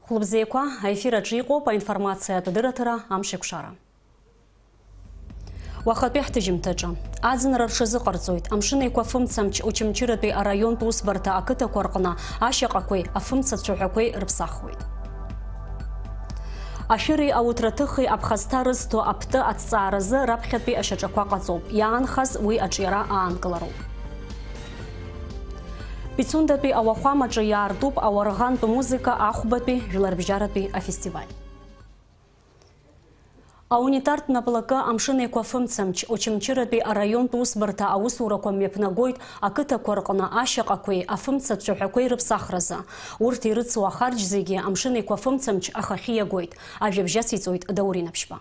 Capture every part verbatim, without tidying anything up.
Хәлыбзиақәа, аефир аҿы иҟоуп аинформациатә адырраҭара Амшеикәшара. Уахатәи ҳҭыжьымҭаҿы. Аӡынра рҽазыҟарҵоит. Амшын Еиқәа фымцамч Очамчыратәи араионтә усбарҭа ақыҭақәа рҟны ашьаҟақәеи афымцацәаҳәақәеи рыԥсахуеит. Ашәыри ауҭраҭыхи аԥхасҭа рызҭо аптәы аҭҵааразы раԥхьатәи ашьаҿақәа ҟаҵоуп, иаанхаз уи аҿиара аанкылароуп. Пицундатәи ауахәамаҿы иаартуп ауарӷантә музыка ахәбатәи жәларбжьаратәи афестиваль. Аунитартә наплакы Амшын Еиқәа фымцамч Очамчыратәи араионтә усбарҭа аусурақәа мҩаԥнагоит ақыҭақәа рҟны ашьаҟақәеи афымцацәаҳәақәеи рыԥсахразы. Урҭ ирыцу ахарџь зегьы Амшын Еиқәа фымцамч ахахьы иагоит. Ажәабжь ациҵоит Даур Инаԥшьба.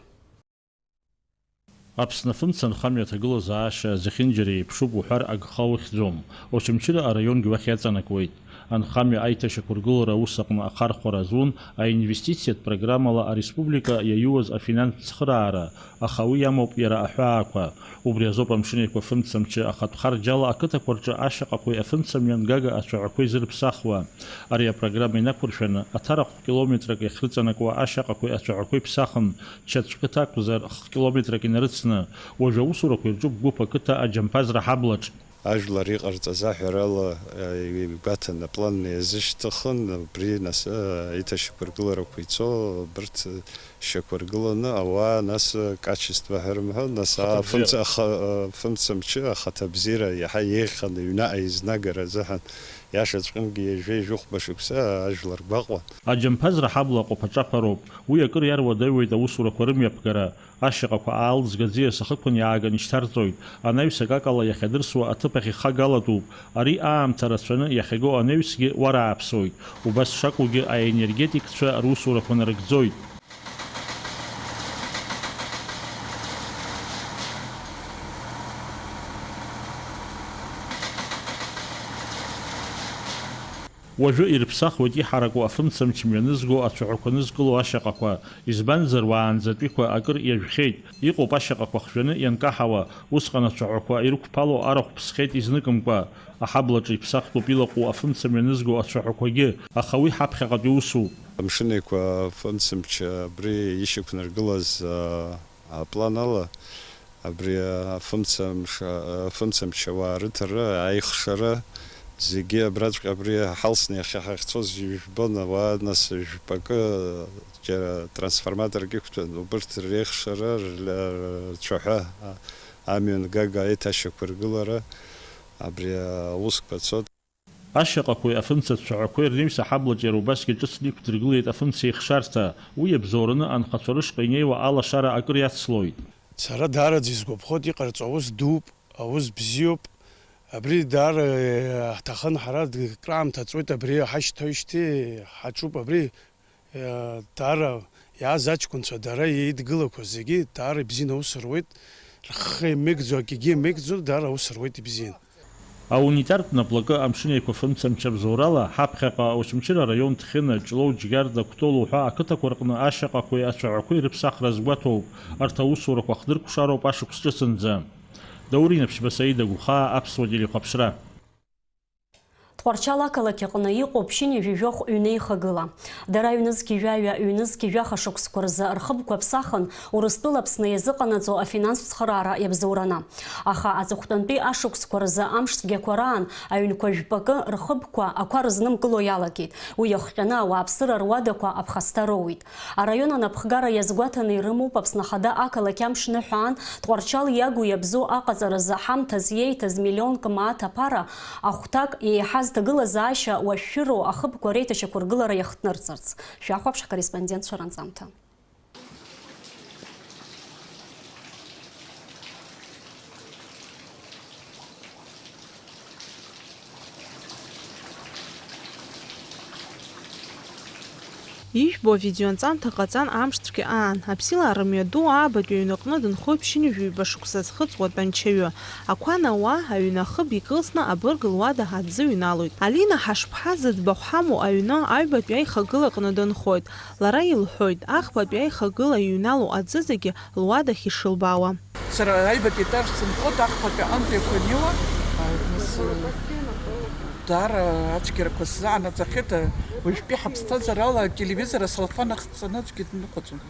Аԥсны афымца анхамҩа аҭагылазаашьа зехьынџьара еиԥшуп уҳәар агха ухьӡом. Очамчыра араионгьы уахь иаҵанакуеит. Анхамҩа аиҭашьақәыргылара аус аҟны ахархәара зун аинвестициатә программала ареспублика иаиуаз афинанстә цхыраара, аха уи иамоуп иара аҳәаақәа. Убри азоуп Амшын Еиқәа фымцамчы ахатә харџьала ақыҭақәа рҿы ашьаҟақәеи афымцамҩангага ацәаҳәақәеи зырԥсахуа. Ари апрограмма инақәыршәаны, аҭарахә километрак иахьрыҵанакуа ашьаҟақәеи ацәаҳәақәеи ԥсахын, Чаҵә қыҭа акәзар, х-километрак инарыцны, уажәы аусурақәа ирҿуп Гәыԥ ақыҭа Аџьамԥазра ҳаблаҿ. Ажәлар иҟарҵаз аҳәарала, игәаҭан аплан иазышьҭыхын, убри нас, аиҭашьақәыргыларақәа ицо, абарҭ шьақәыргыланы, ауаа нас качество ҳәа рымҳәо, нас Ахаҭабзиара. Афымца-, аха-, афымцамчы ахаҭабзиара иаҳа еиӷьханы аҩнаҟа еизнагара азыҳәан, иашаҵәҟьангьы ҩажәи жәохәба шықәса ажәлар гәаҟуан. Аџьамԥазра ҳабла аҟәаԥ-аҿаԥароуп, уи акыр иаруадаҩуеит аусурақәа рымҩаԥгара, ашьаҟақәа аалыҵга аӡиас ахықәан иааганы ишьҭарҵоит, анаҩс акакала иахьадырсуа аҭыԥ ахь ихагалатәуп, ари аамҭа рацәаны иахьаго анаҩсгьы уарааԥсоит, убас шакәугьы аенергетикцәа русурақәа нарыгӡоит. Уажәы ирыԥсахуеит иҳараку афымцамч мҩанызго ацәаҳәақәа нызкыло ашьаҟақәа, избанзар, уаанӡатәиқәа акыр иажәхьеит, иҟоуп ашьаҟақәа хжәаны ианкаҳауа, усҟан ацәаҳәақәа ирықәԥало арахә ԥсхьеит изныкымкәа, аҳаблаҿы иԥсахтәуп илаҟәу афымца мҩанызго ацәаҳәақәагьы, аха уи ҳаԥхьаҟатәи усуп. Амшын Еиқәа афымцамч абри ишьақәнаргылаз, а, аплан ала, абри афымцамш-, афымцамч ауаа рыҭара, аихшара, зегьы абраҵәҟьа абри ҳалсны иахьа ҳахьцоз ижәбон, ауаа нас жәпакы џьара трансформаторк иқәтәан, убырҭ реихшара, рле-, рцәаҳәа, а-, амҩан гага аиҭашьақәыргылара, абри аусқәа цот. Ашьаҟақәеи афымцацәаҳәақәеи рнаҩс аҳаблаҿ иара убасгьы ҿыцны иқәдыргылеит афымцеихшарҭа, уи иабзоураны анхацәа рышҟа инеиуа алашара акыр иацлоит. Сара даараӡа исгәаԥхоит, иҟарҵо аус дууп, аус бзиоуп. Абри даара, э, ҳҭахын ҳара, д-, краамҭа ҵуеит абри ҳашьҭоижьҭеи ҳаҿуп абри. Даара иааз аҷкәынцәа, дара еидгылақәаз зегьы даара ибзианы аус руеит, рхы еимеигӡо, акгьы еимеигӡо, даара аус руеит ибзиан. Аунитартә наплакы Амшын Еиқәа фымцамч абзоурала, ҳаԥхьаҟа Очамчыра араион Ҭхьына, Ҷлоу, Џьгьарда, Кәтол уҳәа ақыҭақәа рҟны ашьаҟақәеи ацәаҳәақәеи рыԥсахра азгәаҭоуп, арҭ аусурақәа хдыркәшароуп ашықәс ҿыцынӡа. Даур Инаԥшьба, Саида Гәхаа, Аԥсуа телехәаԥшра. Тҟәарчал ақалақь аҟны иҟоуп ԥшьынҩажәи жәохә ҩнеихагыла. Дара ҩнызқьи жәаҩа, ҩнызқьи жәаха шықәсқәа рзы рхыбқәа ԥсахын, Урыстәыла Аԥсны иазыҟанаҵо афинанстә цхыраара иабзоураны. Аха аҵыхәтәантәи ашықәсқәа рзы амш цәгьақәа раан аҩнқәа жәпакы рхыбқәа ақәа рызнымкыло иалагеит. Уи иахҟьаны ауааԥсыра руадақәа аԥхасҭа роуит. Араион анапхгара иазгәаҭаны ирымоуп Аԥсны Ахада ақалақь амш ныҳәа аан Тҟәарчал иагу иабзоу аҟаҵаразы ҳамҭас иеиҭаз миллионк мааҭ аԥара ахәҭак еиҳаз ҭагылазаашьа уашәшәыроу ахыбқәа реиҭашьақәыргылара иахҭнырҵарц. Шәахәаԥш ҳкорреспондентцәа ранҵамҭа. Ижәбо авидеоанҵамҭа ҟаҵан амш цәгьа аан, аԥсилаа рымҩаду аабатәи аҩнаҟны дынхоит ԥшьынҩажәи ҩба шықәса зхыҵуа атәанчаҩы. Ақәа анауа, аҩны ахыб икылсны абырг луада аӡы ҩналоит. Алина Ҳашԥҳа зыӡбахә ҳамоу аҩны аҩбатәи аихагыла аҟны дынхоит. Лара илҳәоит, ахԥатәи аихагыла иҩналоу аӡы зегьы луадахь ишылбаауа. Сара аҩбатәи етаж сынхоит, ахԥатәи аҟынтәи ақәа аниуа, а, нас, даара ацәгьарақәа сзаанаҵахьеит, а, Уажәтәи ҳаԥсҭазаарала ателевизор асалфан ахҵаны аӡәгьы дныҟәаӡом.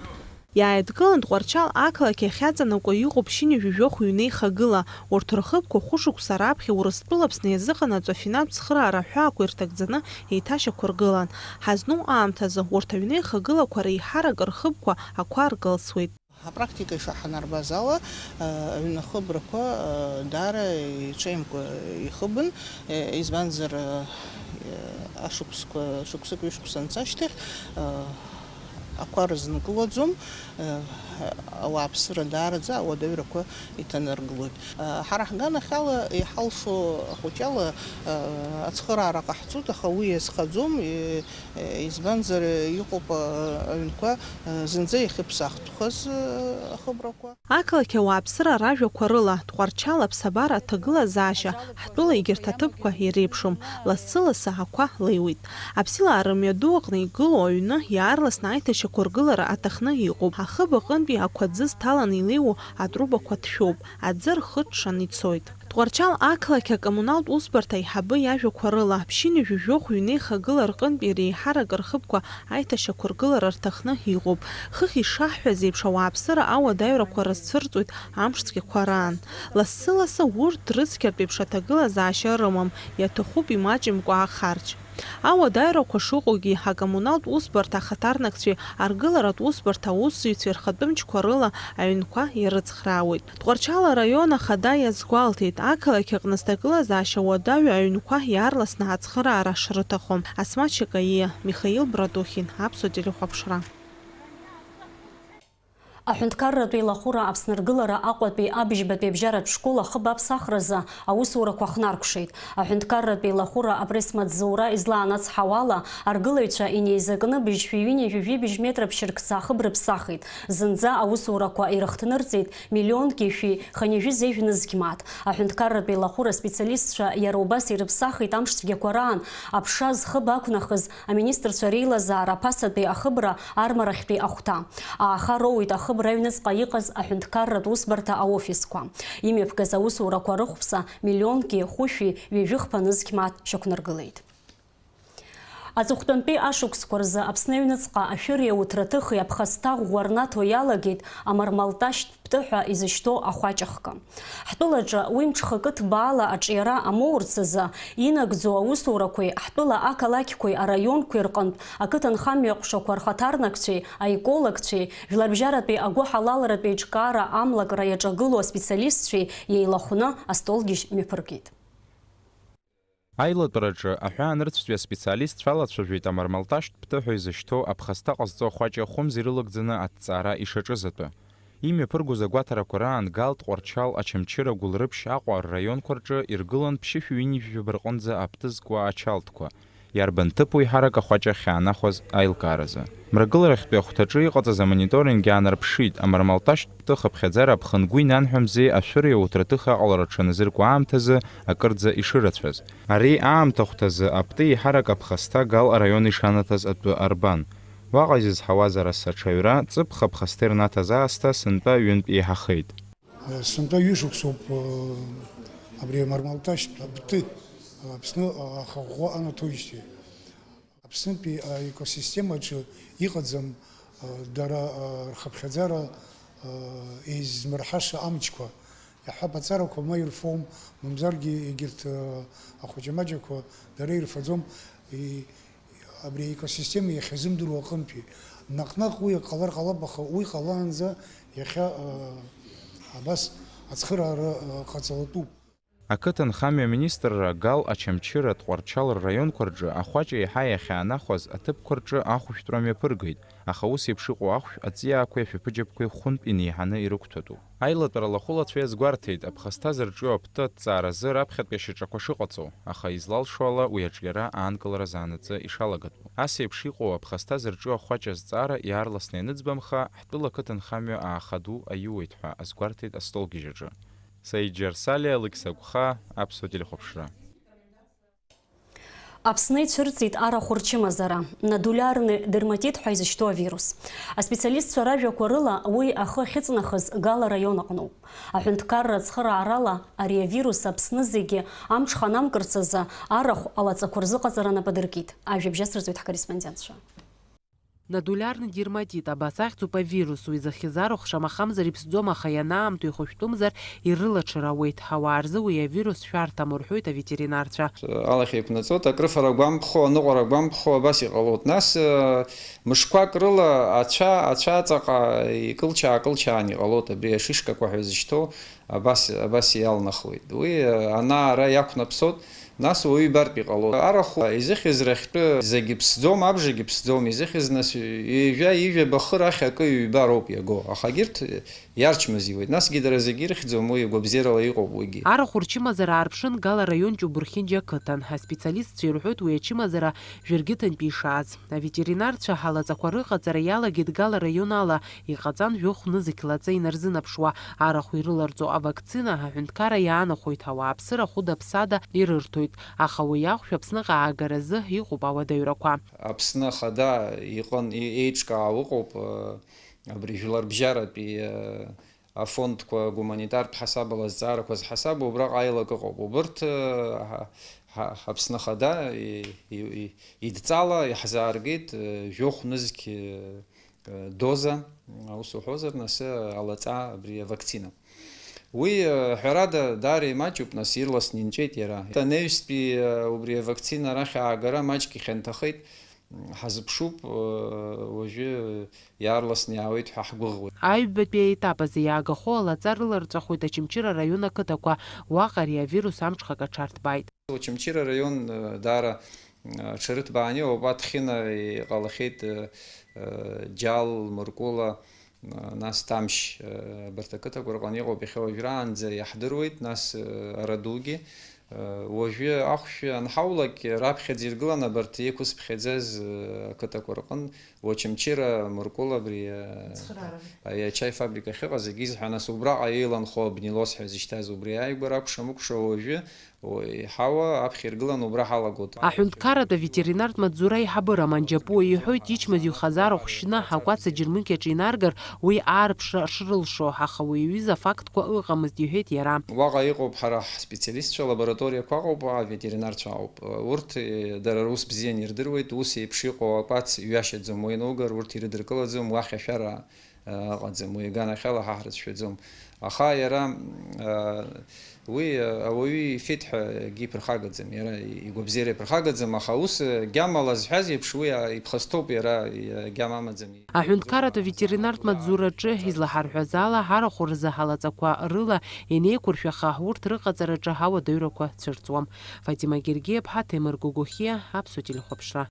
Иааидгылан Тҟәарчал ақалақь иахьаҵанакуа иҟоуп ԥшьынҩажәи жәохә ҩнеихагыла. Урҭ рхыбқәа хәышықәса раԥхьа Урыстәыла Аԥсны иазыҟанаҵо афинантә цхыраара аҳәаақәа ирҭагӡаны еиҭашьақәыргылан. Ҳазну аамҭазы урҭ аҩнеихагылақәа реиҳарак рхыбқәа ақәа ркылсуеит. Апрактика ишаҳанарбаз ала, аҩны ахыбрақәа даара иҽеимкәа ихыбын, избанзар, ашықәсқәа, шықәсык-ҩышықәса анца ашьҭахь, ақәа рызнкылаӡом, ауааԥсыра даараӡа ауадаҩрақәа иҭанаргылоит. Ҳара ҳганахьала иҳалшо ахәыҷала ацхыраара ҟаҳҵоит, аха уи иазхаӡом, избанзар, иҟоуп аҩнқәа зынӡа иахьыԥсахтәхаз ахыбрақәа. Ақалақь ауааԥсыра ражәақәа рыла, Тҟәарчал аԥсабара аҭагылазаашьа ҳтәыла егьырҭ аҭыԥқәа иреиԥшым, лассы-лассы ақәа леиуеит. Аԥсилаа рымҩаду аҟны игылоу аҩны иаарласны аиҭашьақәыргылара аҭахны иҟоуп. Ахыб аҟынтәи ақәа ӡы зҭаланы илеиуоу атрубақәа ҭшәоуп, аӡы рхыҽҽан ицоит. Тҟәарчал ақалақь акоммуналтә усбарҭа аиҳабы иажәақәа рыла, ԥшьынҩажәи жәохә ҩнеихагыла рҟынтә иреиҳарак рхыбқәа аиҭашьақәыргылара рҭахны иҟоуп. Хыхь ишаҳҳәаз еиԥш, ауааԥсыра ауадаҩрақәа рызцәырҵуеит амшцәгьақәа раан. Лассы-лассы урҭ рыцқьатә еиԥш аҭагылазаашьа рымам, иаҭахуп имаҷымкәа ахарџь. Ауадаҩрақәа шыҟоугьы, акоммуналтә усбарҭа ахаҭарнакцәеи аргыларатә усбарҭа аусзуҩцәеи рхатәы мчқәа рыла аҩнқәа ирыцхраауеит. Тҟәарчал араион ахада иазгәалҭеит, ақалақь аҟны зҭагылазаашьа уадаҩу аҩнқәа иаарласны ацхыраара шрыҭаху. Асмаҭ Шьакаиа, Михаил Братухин, Аԥсуа телехәаԥшра. Аҳәынҭқарратә еилахәыра Аԥсны ргылара Аҟәатәи абыжьбатәи абжьаратә школ ахыб аԥсахразы аусурақәа хнаркәшеит. Аҳәынҭқарратә еилахәыра апресс-маҵзура излаанацҳауала, аргылаҩцәа инеизакны быжьшәи ҩынҩажәи жәибжь метра ԥшьыркца ахыб рыԥсахит. Зынӡа аусурақәа ирыхҭнырҵеит миллионки шәи хынҩажәи зежә нызқь мааҭ. Аҳәынҭқарратә еилахәыра специалистцәа иара убас ирыԥсахит амшцәгьақәа раан аԥша зхыб ақәнахыз аминистрцәа реилазаара аԥасатәи ахыбра армарахьтәи ахәҭа. Ааха роуит ахыбра аҩныҵҟа иҟаз аҳәынҭқарратә усбарҭа аофисқәа. Имҩаԥгаз аусурақәа рыхәԥса миллионки хәышәи ҩажәи хԥа нызқь мааҭ шьақәнаргылеит. Аҵыхәтәантәи ашықәсқәа рзы Аԥсны аҩныҵҟа ашәыри ауҭраҭыхи аԥхасҭа ӷәӷәа рнаҭо иалагеит амармалташьтә ԥтыҳәа изышьҭоу ахәаҷ ахкы. Ҳтәылаҿы уи мҽхакы ҭбаала аҿиара амоурц азы инагӡоу аусурақәеи ҳтәыла ақалақьқәеи араионқәеи рҟынтә ақыҭанхамҩа ҟәшақәа рхаҭарнакцәеи аекологцәеи жәларбжьаратәи агәыҳалалратә еиҿкаара амлакра иаҿагылоу аспециалистцәеи еилахәны астолгьежь мҩаԥыргеит. Аилатәараҿы аҳәаанырцәтәи аспециалистцәа алацәажәеит амармалташьтә ԥтыҳәа изышьҭоу аԥхасҭа ҟазҵо ахәаҷы ахәымз ирылагӡаны аҭҵаара ишаҿыз атәы. Имҩаԥыргоз агәаҭарақәа раан Гал, Тҟәарчал, Очамчыра, Гәылрыԥшь, Аҟәа рраионқәа рҿы иргылан ԥшьышәи ҩынҩажәи жәаба рҟынӡа аптызкуа ачалтқәа, иарбан ҭыԥу еиҳарак ахәаҷы ахьаанахәаз аилкааразы. Мрагыларахьтәи ахәҭаҿы иҟаҵаз амониторинг иаанарԥшит, амармалташьтә птыхыԥхьаӡара аԥхынгәы инанҳәамзи ашәыри ауҭраҭыхи аҟалара рҽаназыркуа аамҭазы акырӡа ишырацәаз. Ари аамҭахәҭазы аптыи еиҳарак аԥхасҭа Гал араион ишанаҭаз атәы арбан. Уаҟа изызҳауаз араса аҽаҩра, ҵыԥх аԥхасҭа ирнаҭаз аасҭа сынтәа ҩынтә еиҳахеит. Сынтәа ҩышықәсоуп, э, абри амармалташьтә аптыи Аԥсны ахаӷәӷәа анаҭоижьҭеи. Аԥснытәи аекосистемаҿы иҟаӡам, э, дара, э, рхыԥхьаӡара, э, еизмырҳаша амчқәа. Иаҳҳәап, аҵарақәа ма ирфом, мамзаргьы егьырҭ, э, ахәаҷамаҷақәа дара ирфаӡом. И-, абри аекосистема иахьазымдыруа аҟынтәи. Наҟ-наҟ уи ак ҟалар ҟалап, аха уи ҟалаанӡа иахьа, э, абас ацхыраара, э, ҟаҵалатәуп. Ақыҭанхамҩа аминистрра Гал, Очамчыра, Тҟәарчал рраионқәа рҿы ахәаҷ еиҳа иахьаанахәаз аҭыԥқәа рҿы ахәышәтәра мҩаԥыргеит, аха ус еиԥш иҟоу ахәшә аҵиаақәеи ашәаԥыџьаԥқәеи хәынтә инеиҳаны ирықәҭәатәуп. Аилатәара лахәылацәа иазгәарҭеит, аԥхасҭа зырҿио аԥты аҭҵааразы раԥхьатәи ашьаҿақәа шыҟаҵоу, аха излалшо ала уи аҿиара аанкылара заанаҵы ишалагатәу. Ас еиԥш иҟоу аԥхасҭа зырҿио ахәаҷ азҵаара иаарласны ианыӡбамха, ҳтәыла ақыҭанхамҩа ааха ду аиуеит ҳәа азгәарҭеит астолгьежь аҿы. Саид Џьарсалиа, Алықьса Гәхаа, Аԥсуа телехәаԥшра. Аԥсны ицәырҵит арахә рчымазара, нодулиарный дерматит ҳәа изышьҭоу авирус. Аспециалистцәа ражәақәа рыла, уи ахы ахьыҵнахыз Гала раион аҟноуп. Аҳәынҭқарра ацхыраарала, ари авирус Аԥсны зегьы амҽханамкырц азы арахә алаҵақәа рзыҟаҵара нап адыркит. Ажәабжь асырҵоит ҳкорреспондентцәа. Нодулиарный дерматит, абас ахьӡуп авирус, уи зыхьӡ арахә шамахамзар иԥсӡом, аха ианаамҭоу ихәышәтәымзар ирылаҽыр ауеит. Ауаа рзы уи авирус шәарҭам, рҳәоит аветеринарцәа. Алахь еиқәнаҵоит, акрыфара гәамԥхо, аныҟәара гәамԥхо, абас иҟалоит. Нас, э, мышқәак рыла ацәа, ацәа ҵаҟа икылчаа-кылчаан иҟалоит, абри ашишкақәа ҳәа изышьҭоу. Абас, абас иалнахуеит. Уи, ана-ара иақәнаԥсоит, нас уаҩы ибартә иҟалоит. Арахә изыхьыз рахьтәы зегьы ԥсӡом, абжагьы ԥсӡом, изыхьыз нас ҩажәа, ҩажәаба хы рахь акы ҩба роуп иаго, аха егьырҭ иарчмазиуеит. Насгьы дара зегьы ирыхьӡом, уи гәабзиарала иҟоуп уигьы. Арахә рчымазара аарԥшын Гала раион Ҷубурхьынџьа ақыҭан. Аспециалистцәа ирҳәоит уи ачымазара жәыргьыҭынтәи ишааз. Аветеринарцәа алаҵақәа рыҟаҵара иалагеит Гала раион ала, иҟаҵан жәохә нызқь лаҵа инарзынаԥшуа, арахә ирыларҵо авакцина аҳәынҭқарра иаанахәоит, ауааԥсыра хәыда-ԥсада ирырҭоит, аха уи ахәшә Аԥсныҟа аагаразы иҟоуп ауадаҩрақәа. Аԥсны Ахада иҟын, и-, еиҿкаау ыҟоуп, э, абри жәларбжьаратәи, э, афондқәа гуманитартә ҳасабала зҵаарақәа зҳасабу убраҟа аилак ыҟоуп. Убырҭ, э, ҳа-, ҳа-, Аԥсны Ахада и-, и-, и-, идҵала иаҳзааргеит, э, жәохә нызқь, э, доза, аус уҳәозар, нас, алаҵа абри авакцина. Уи, ҳәарада, даара имаҷуп, нас, ирласны инҵәеит иара. Анаҩстәи, убри авакцина арахь аагара маҷк ихьанҭахеит, ҳазыԥшуп, уажәы иаарласны иаауеит ҳәа ҳгәыӷуеит. Аҩбатәи аетап азы иаагахо алаҵа рыларҵәахоит Очамчыра араион ақыҭақәа, уаҟа ари авирус амҽхак аҽарҭбааит. Очамчыра араион, э, даара, э, аҽарыҭбааны иҟоуп, Аҭхьына иҟалахьеит, э, э, Џьал, Мыркәыла, э, нас Ҭамшь, э, абарҭ ақыҭақәа рҟны иҟоуп, иахьа уажәраанӡа иаҳдыруеит, нас, э, Арадугьы. Э, уажәы ахәшә анҳаулак, раԥхьаӡа иргылан абарҭ иқәызԥхьаӡаз, э, ақыҭақәа рҟын, Очамчыра, Мыркәыла, абри, э, Ацхыраара. Ари ачаи фабрика ахьыҟаз, егьизҳәа, нас убраҟа еиланхо Абнилос ҳәа зышьҭаз убри ааигәара акәша-мыкәша уажәы, о, иҳауа аԥхьа иргыланы убра ҳалагоит. Аҳәынҭқарратә аветеринартә маҵзура аиҳабы Роман Џьапуа иҳәоит, ичмазаҩхаз арахә шьны акәац аџьармыкьаҿ инаргар, уи аарԥшра шрылшо, аха уи аҩыза афактқәа ыҟамызт, иҳәеит иара. Уаҟа иҟоуп ҳара ҳспециалистцәа, лабораториақәа ыҟоуп, аветеринарцәа ауп. Урҭ, е, дара рус бзианы ирдыруеит, ус еиԥш иҟоу акәац ҩашьаӡом уеинугар, урҭ ирыдыркылаӡом, уахь ашәара, э, ыҟаӡам, уи аганахьала ҳа ҳрыцәшәаӡом. Аха иара, э, уи, э, ауаҩы ифеит ҳәа акгьы иԥырхагаӡам, иара игәабзиара иԥырхагаӡам, аха ус, э, гьамала зҳәаз еиԥш, уи, э, иԥхасҭоуп, иара, э, гьама амаӡам. Аҳәынҭқарратә аветеринартә маҵзураҿы излаҳарҳәаз ала, арахә рзы алаҵақәа рыла ианеиқәыршәаха, урҭ рыҟаҵараҿы ауадаҩрақәа цәырҵуам. Фатима Гергиаԥҳа, Ҭемыр Гогохиа, Аԥсуа телехәаԥшра.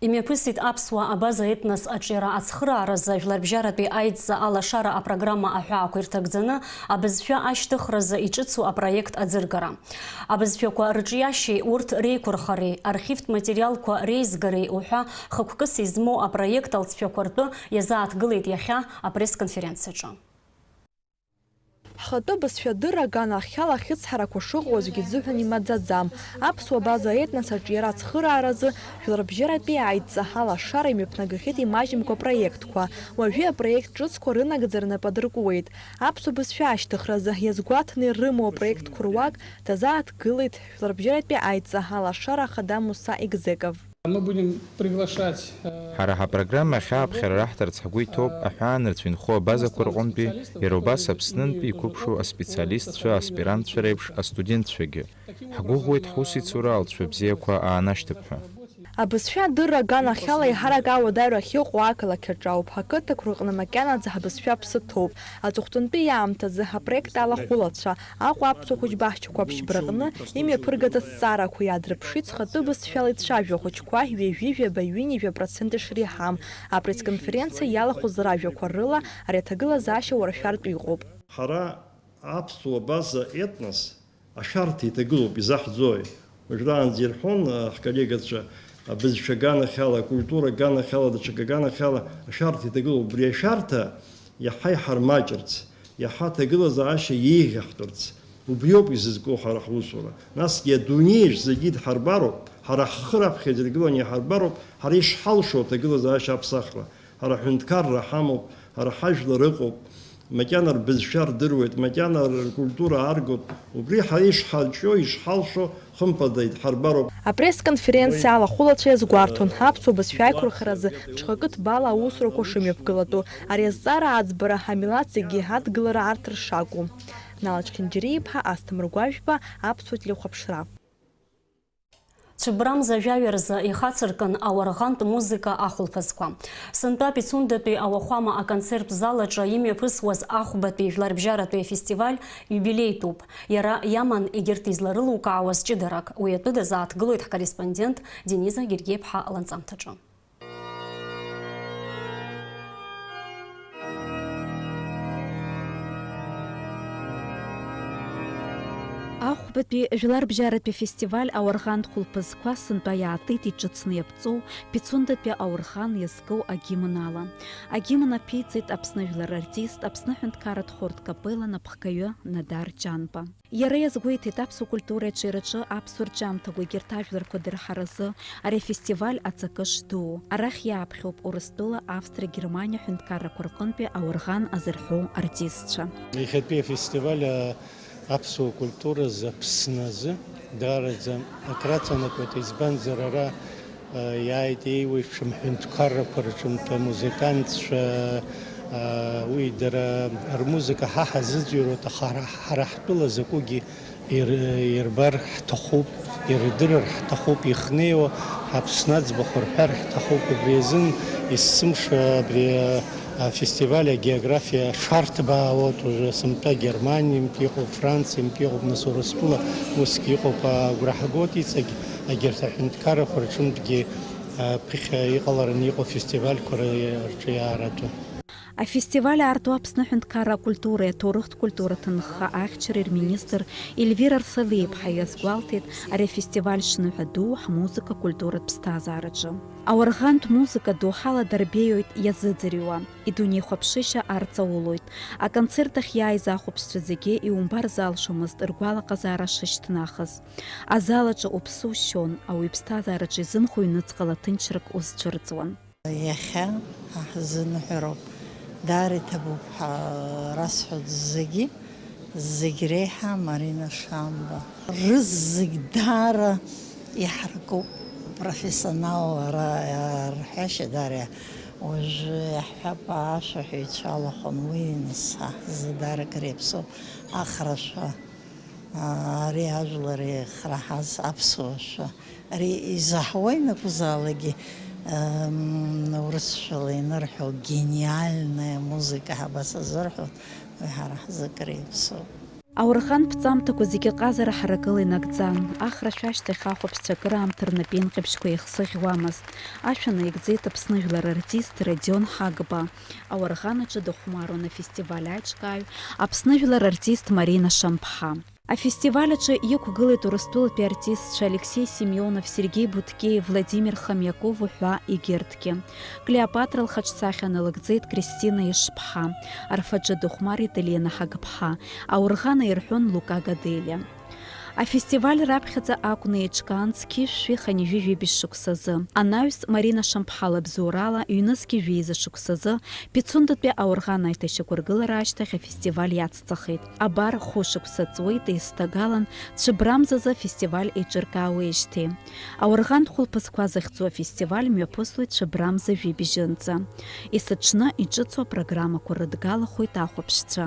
Имҩаԥысит аԥсуа абаза Етнос аҿиара ацхырааразы Жәларбжьаратәи аидҵа алашара апрограмма аҳәаақәа ирҭагӡаны абызшәа ашьҭыхразы иҿыцу апроект аӡыргара. Абызшәақәа рыҿиашьеи урҭ реиқәырхареи, архивтә материалқәа реизгареи уҳәа хықәкыс измоу апроект алҵшәақәа ртәы иазааҭгылеит иахьа апресс-конференциаҿы. Ҳхатәы бызшәадырра аганахьала ахьыцҳарақәа шыҟоу аӡәгьы изыҳәан имаӡаӡам. Аԥсуа база Етнос аҿиара ацхырааразы Жәларбжьаратәи аидҵа алашара имҩаԥнагахьеит имаҷымкәа апроектқәа. Уажәы апроект ҿыцқәа рынагӡара нап адыркуеит. Аԥсуа бызшәа ашьҭыхразы иазгәаҭаны ирымоу апроектқәа руак дазааҭгылеит Жәларбжьаратәи аидҵа алашара ахада Муса Егзеков. Мы будем приглашать, э, Ҳара ҳапрограмма ахь ааԥхьара раҳҭарц ҳгәы иҭоуп аҳәаанырцә инхо абазақәа рҟынтәи, иара убас Аԥснынтәи иқәыԥшу аспециалистцәа, аспирантцәа реиԥш астудентцәагьы. Ҳгәыӷуеит ҳусеицура алҵшәа бзиақәа аанашьҭып ҳәа. Абызшәа адырра аганахьала еиҳарак ауадаҩра ахьыҟоу ақалақь аҿы ауп. Ақыҭақәа рҟны макьанаӡа ҳбызшәа ԥсы ҭоуп. Аҵыхәтәантәи аамҭазы апроект ала ахәылацәа, Аҟәа аԥсуа хәыҷбаҳчақәа аԥшьбараҟны имҩаԥыргаз азҵаарақәа иаадырԥшит зхатәы бызшәала ицәажәо ахәыҷқәа ҩажәи жәаба-ҩынҩажәа процент ишреиҳам. Апресс-конференциа иалахәыз ражәақәа рыла ари аҭагылазаашьа уаршәартә иҟоуп. Ҳара аԥсуа база Етнос ашәарҭа иҭагылоуп, изаҳӡои? Уажәраанӡа ирҳәон, а, ҳколлегацәа, абызшәа аганахьала, акультура аганахьала, даҽак аганахьала ашәарҭа иҭагылоуп. Убри ашәарҭа иаҳа иҳармаҷырц, иаҳа аҭагылазаашьа еиӷьаҳтәырц, Убриоуп изызку ҳара ҳусура. Насгьы адунеиаҿ зегьы идҳарбароуп, ҳара ҳхы раԥхьа идыргыланы иҳарбароуп, ҳара ишҳалшо аҭагылазаашьа аԥсахра. Ҳара ҳҳәынҭқарра ҳамоуп, ҳара ҳажәлар ыҟоуп, макьана рбызшәа рдыруеит, макьана ркультура ааргоит. Убри ҳара ишҳарҿио, ишҳалшо, хымԥада идҳарбароуп. Апресс-конференциа алахәылацәа иазгәарҭон аԥсуа бызшәа аиқәырхаразы ҽхакы ҭбаала аусурақәа шымҩаԥгылатәу, ари азҵаара аӡбара, амилаҭ зегьы адгылара арҭар шакәу. Нал Ачхьынџьариа-иԥа, Асҭамыр Гәажәба, аԥсуа телехәаԥшра. Цәыбрамза жәаҩа рзы ихацыркын ауарӷантә музыка ахәылԥазқәа. Сынтәа Пицундатәи ауахәама аконцерттә зал аҿы имҩаԥысуаз Ахәбатәи жәларбжьаратәи афестиваль иубилеитәуп. Иара иаман егьырҭ изларылукаауаз ҷыдарак. Уи атәы дазааҭгылоит ҳкорреспондент Дениза Гергиаԥҳа ланҵамҭаҿы. Ахәбатәи жәларбжьаратәи афестиваль ауарӷантә хәылԥазқәа сынтәа иаатит иҿыцны иаԥҵоу Пицундатәи ауарӷан иазку агимн ала. Агимн аԥиҵеит Аԥсны жәлар артист, Аԥсны ҳәынҭқарратә хортә капелла напхгаҩы Надар Ҷанба. Иара иазгәеиҭеит, аԥсуа культура аҿиараҿы аԥсуа рҿиамҭақәа егьырҭ ажәларқәа дырҳаразы ари афестиваль аҵакы шдуу. Арахь иааԥхьоуп Урыстәыла, Австриа, Германиа ҳәынҭқаррақәа рҟынтәи ауарӷан азырҳәо артистцәа. Иахьатәи афестиваль, а, аԥсуа культуразы, Аԥсны азы даараӡа акраҵанакуеит, избанзар, ара Иааит еиуеиԥшым ҳәынҭқаррақәа рҿынтә амузыкантцәа, уи дара рмузыка ҳа ҳазыӡырҩуеит, аха ҳара, ҳара ҳтәыла закәугьы ир-, ирбар ҳҭахуп, ирдырыр ҳҭахуп, ихнеиуа Аԥсны аӡбахә рҳәар ҳҭахуп. Убри азын есымша абри афестиваль агеографиа шарҭбаауа, тоже сынтәа Германиантә иҟоуп, Франциантә иҟоуп, нас Урыстәыла усгьы иҟоуп, агәра ҳгоит иҵегь. Егьырҭ аҳәынҭқаррақәа рҿынтәгьы, а, ԥыхьа иҟалараны иҟоу афестивальқәа р-, рҿы иааратәы. Афестиваль аарту Аԥсны аҳәынҭқарра акультуреи аҭоурыхтә культура ҭынхха ахьчареи рминистр Ельвира Рсовиа-иԥҳа иазгәалҭеит, ари афестиваль шныҳәа ду ҳмузыка культуратә ԥсҭазаараҿы. Ауарӷантә музыка доуҳала дарбеиоит иазыӡырҩуа, идунеихәаԥшышьа арҵаулоит. Аконцерт ахь иааиз ахәаԥшцәа зегьы иумбар залшомызт ргәалаҟазаара шышьҭнахыз. Азал аҿы уԥсы ушьон, ауаҩы иԥсҭазаараҿы изымхо ҩныҵҟала ҭынчрак узцәырҵуан. Иахьа ҳзыныҳәароуп, даара иҭабуп ҳәа расҳәоит зегьы, зегь реиҳа Марина Шамба. Рызегь даара иҳаркуп, профессионалла ра-, рҳәашьа даара. Уажәы иаҳҳәап, ашәаҳәаҩцәа алахәын уи, нас ҳзы даара акыр иаԥсоуп, ахрашәа. Ари ажәлар ихраҳаз аԥсуа шәа, ари изаҳауа ианакәызаалакгьы, м, урысшәала инырҳәо, гениальная музыка ҳәа абас азырҳәоит, уи ҳара ҳзы акыр иаԥсоуп. Ауарӷантә ԥҵамҭақәа зегьы ҟазара ҳаракыла инагӡан. Ахрашәа ашьҭахь ахәаԥшцәа акыраамҭа рнапы инҟьабжьқәа еихсыӷьуамызт. Ашәа наигӡеит Аԥсны жәлар артист Родион Ҳагба. Ауарӷан аҿы дыхәмаруан афестиваль аиҿкааҩ, Аԥсны жәлар артист Марина Шамԥҳа. Афестиваль аҿы иқәгылеит Урыстәылатәи артистцәа Алексеи Семионов, Сергеи Буткеи, Владимир Хомяков уҳәа егьырҭгьы. Клеопатра лхаҿсахьа налыгӡеит Кристина Ишԥҳа, арфаҿы дыхәмарит Елена Ҳагԥҳа, ауарӷан аирҳәон Лука Гаделиа. Афестиваль раԥхьаӡа акәны еиҿкаан зқьи жәшәи хынҩажәи жәибжь шықәсазы. Анаҩс Марина Шамԥҳа лыбзоурала ҩнызқьи жәеиза шықәсазы Пицундатәи ауарӷан аиҭашьақәыргылара ашьҭахь афестиваль иацҵахеит. Абар, хәышықәса ҵуеит еизҭагалан Цәыбрамзазы афестиваль еиҿыркаауеижьҭеи. Ауарӷантә хәылԥазқәа захьӡу афестиваль мҩаԥысуеит Цәыбрамза жәибжьынӡа. Есыҽны иҿыцу апрограммақәа рыдгалахоит ахәаԥшцәа.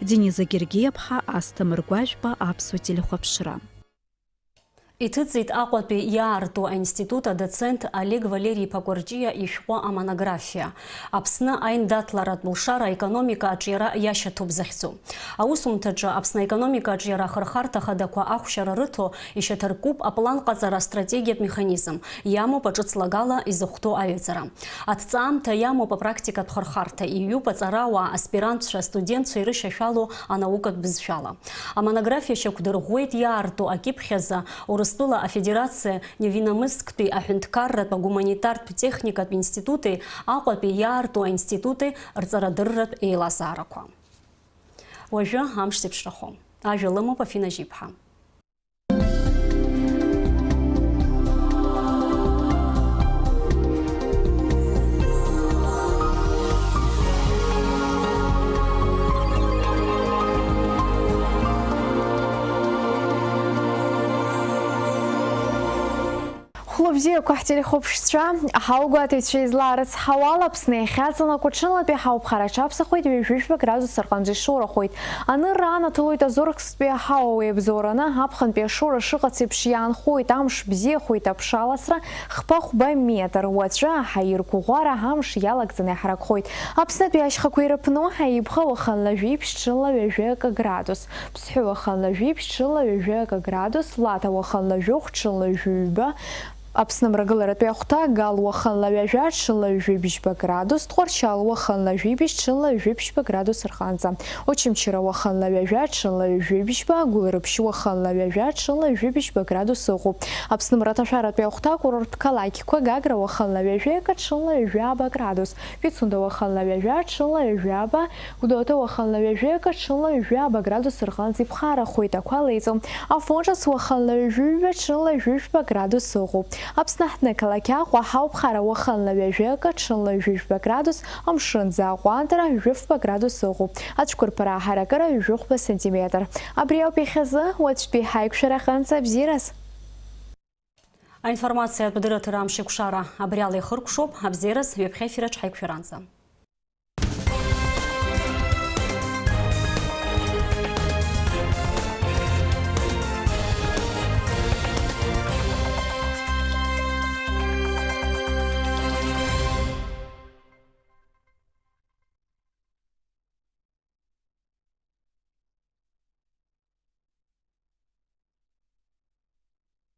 Дениза Гергиаԥҳа, Асҭамыр Гәажәба, Аԥсуа телехәаԥшра. Иҭыҵит Аҟәатәи иаарту аинститут адоцент Олег Валери-иԥа Кәарҷиа ишәҟәы амонографиа, Аԥсны аиндаҭларатә лшара аекономика аҿиара иашьаҭоуп захьӡу. Аусумҭаҿы Аԥсны аекономика аҿиара ахырхарҭа хадақәа ахәшьара рыҭо ишьаҭаркуп апланҟаҵара астратегиатә механизм, иамоуп аҿыц лагала изыхәҭоу аҩаӡара. Аҭҵаамҭа иамоуп апрактикатә хырхарҭа, иҩуп аҵарауаа, аспирантцәа, астудентцәа ирышьашәалоу анаукатә бызшәала. Амонографиа шьақәдырӷәӷәеит иаарту акьыԥхь азы Урыстәыла Афедерациа Невинномыссктәи аҳәынҭқарратә агуманитартә техникатә институти Аҟәатәи иаарту аинститути рҵарадырратә еилазаарақәа. Уажәы амш зеиԥшрахом. Ажәа лымоуп Афина Жьиԥҳа. Хәлыбзиақәа ҳтелехәаԥшцәа, ҳаугәаҭаҩцәа излаарыцҳауала, Аԥсны иахьаҵанакуа ҽынлатәи ҳауԥхара аҽаԥсахуеит, ҩажәижәба градус рҟынӡа ишоурахоит. Анырра анаҭалоит азоркстәи аҳауа уеибзоураны, аԥхынтәи ашоура шыҟац еиԥш иаанхоит, амш бзиахоит, аԥшаласра хԥа-хәба метр. Уаҵәы аҳаиргәыӷәара амш иалагӡаны иаҳаракхоит. Аԥснытәи ашьхақәа ирыԥну, Ҳаибӷа уахынла жәиԥшь, ҽынла ҩажәи акы градус, Ԥсҳәы уахынла жәиԥшь, ҽынла ҩажәи акы градус, Лаҭа уахынла жәохә, ҽынла ҩажәи ҩба, Аԥсны мрагыларатәи ахәҭа, Гал уахынла ҩажәа, ҽынла ҩажәи бжьба градус, Тҟәарчал уахынла жәибжь, ҽынла ҩажәи бжьба градус рҟынӡа, Очамчыра уахынла ҩажәа, ҽынла ҩажәи бжьба, Гәылрыԥшь уахынла ҩажәа, ҽынла ҩажәи бжьба градус ыҟоуп. Аԥсны мраҭашәаратәи ахәҭа, курорттә қалақьқәа, Гагра уахынла ҩажәи акы, ҽынла ҩажәи ааба градус, Пицунда уахынла ҩажәа, ҽынла ҩажәи ааба, Гәдоуҭа уахынла ҩажәи акы, ҽынла ҩажәи ааба градус рҟынӡа иԥхарахоит, ақәа леиҵом. Афон ҿыц уахынла ҩажәи ҩба, ҽынла ҩажәи жәба градус ыҟоуп. Аԥсны аҳҭнықалақь Аҟәа ҳауԥхара уахынла ҩажәи акы, ҽынла ҩажәи жәба градус, амшын ӡы аҟәандара ҩажәи фба градус ыҟоуп. Ацәқәырԥара аҳаракыра ҩажәи хәба сантиметр. Абри ауп иахьазы, уаҵәтәи ҳаиқәшәара аҟынӡа, бзиараз! Аинформациатә дырраҭара амш еиқәшара абри ала ихыркәшоуп, абзиараз, ҩаԥхьа ефир аҿы ҳаиқәшәаранӡа.